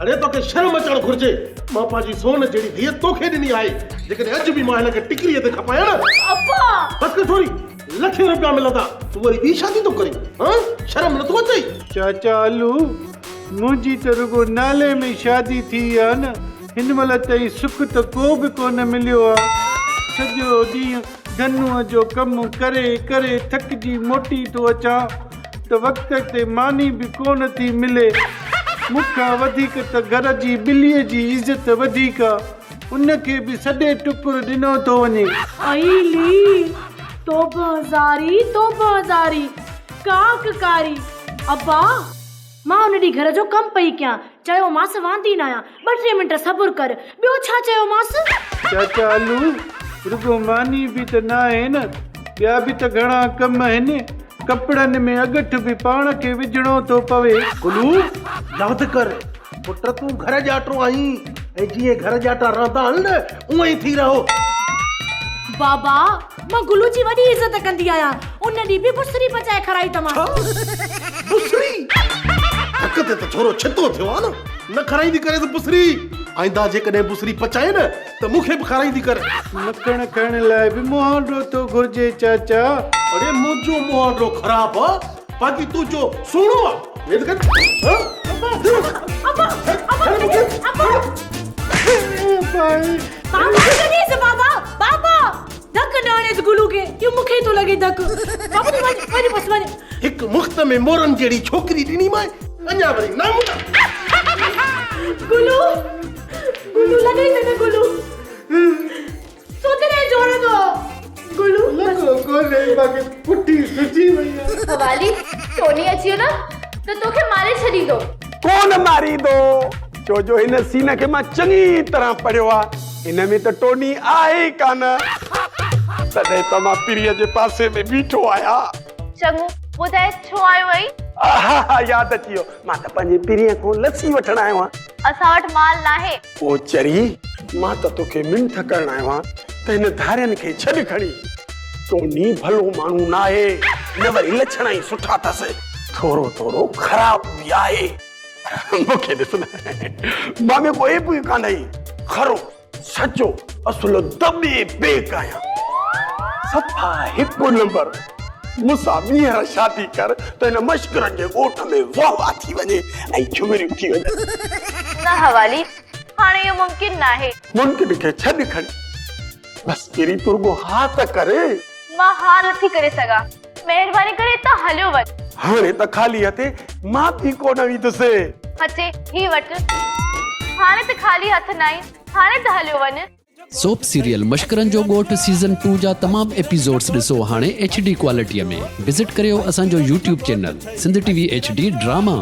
اڙي توکي شرم اچڻ گهرجي، مان پنهنجي سون جهڙي ڌيء توکي ڏني آهي، جيڪڏهن اڄ به مان هن کي ٽڪريء تي کپايان نه. ابا! بس ڪر ڇوري، لکين رپيا ملندا، تون وري ٻي شادي ٿو ڪرين، هان؟ شرم نٿو اچئي؟ چاچا علو، منهنجي ته رڳو نالي ۾ شادي ٿي آ نه، هن مهل تائين سک ته ڪو به ڪونه مليو آ. سڄو ڏينهن ڌنوء جو ڪم ڪري ڪري ٿڪجي موٽي ٿو اچان. ته وقت تي ماني به ڪونه ٿي ملي. مون کان وڌيڪ ته گهر جي ٻليء جي عزت وڌيڪ آ. ان کي به سڏي ٽڪر ڏنو ٿو وڃي. ائي لي! توبه زاري، توبه زاري، ڪاڪ ڪاري. ابا! مان ان ڏينهن گهر جو ڪم پئي ڪيان. چيومانس واندي ناهيان، ٻه ٽي منٽ صبر ڪر. ٻيو ڇا چيومانس؟ چاچا علو! رڳو ماني به ته ناهي نه، ٻيا به ته گهڻا ڪم آهن. ڪپڙن ۾ اڳٺ به پاڻ کي وجهڻو ٿو پوي. گلو! ياد ڪر پٽ تون گهر ڄاٽو آهين ۽ جيئن گهر ڄاٽا رهندا آهن نه اونئن ئي ٿي رهو. بابا! مان گلو جي وڏي عزت ڪندي آهيان. ان ڏينهن به بسري پچائي کارائي اٿمانس. ڇا؟ بسري؟ ڌڪ تي ته ڇورو ڇتو ٿيو آ نه. نه کارائيندي ڪريس بسري. آئنده جيڪڏهن بسري پچائين نه ته مون کي به کارائيندي ڪر. مکڻ کائڻ لاء به مهانڊو ٿو گهرجي چاچا. اڙي منهنجو مهانڊو خراب آ باقي تنهنجو سهڻو آ. ويد ڪر. ها؟ ابا ابا ابا ابا بابا ڪڏيس بابا بابا ڌڪ نه هڻيس گلو کي اهو مون کي ٿو لڳي ڌڪ بابا تون وڃ وڃ بس وڃ. هڪ مفت ۾ مورن جهڙي ڇوڪري ڏني مانء اڃا وري نامنڊا. گلو گلو لڳئي ته نه گلو سوتري جوڙندو گلو لڳو ڪونهي باقي پٺي سجي وئي آ. حوالي ٽوني اچي ويو نه ته توکي ماري ڇڏيندو. ڪونه ماريندو ڇو جو هن سين کي مان چڱي طرح پڙهيو آ ان ۾ ته ٽوني آهي ئي ڪانه تڏهن ته مان پرينء جي پاسي ۾ بيٺو آهيان. چڱو ٻڌاء ڇو آيو آهين؟ آها ياد اچي ويو مان ته پنهنجي پرينء کان لسي وٺڻ آيو آهيان. اسان وٽ مال ناهي. او چري، مان ته توکي منٿ ڪرڻ آيو آهيان ته هن ڌارين کي ڇڏ کڻي. ٽوني ڀلو ماڻهو ناهي، نه وري لڇڻ ئي سٺا اٿس. ٿورو ٿورو خراب به آهي. پر مون کي ڏس نه، مان ۾ ڪو عيب ئي ڪانهي. کرو، سچو، اصل دٻي بيڪ آهيان. صفا هڪ نمبر. مون سان ٻيهر شادي ڪر ته هن مشڪرن جي ڳوٺ ۾ واهه واهه ٿي وڃي ۽ جهمريون ٿي وڃن. نه حوالي، هاڻي اهو ممڪن ناهي. ممڪن کي ڇڏ کڻي. بس پرين تون رڳو ها ته ڪر. مان ها نٿي ڪري سگهان. مهرباني ڪري هتان هليو وڃ. هاڻي ته خالي هٿين مان به ڪونه ويندس. اچي، هي وٺ. هاڻي ته خالي هٿ ناهين، هاڻي ته هليو وڃ. سوپ سيريل مشڪرن جو ڳوٺ سيزن ٽو جا تمام ايپيسوڊس ڏسو هاڻي ايڇ ڊي ڪوالٽي ۾ وزٽ ڪريو اسان جو YouTube channel Sindh T V H D drama.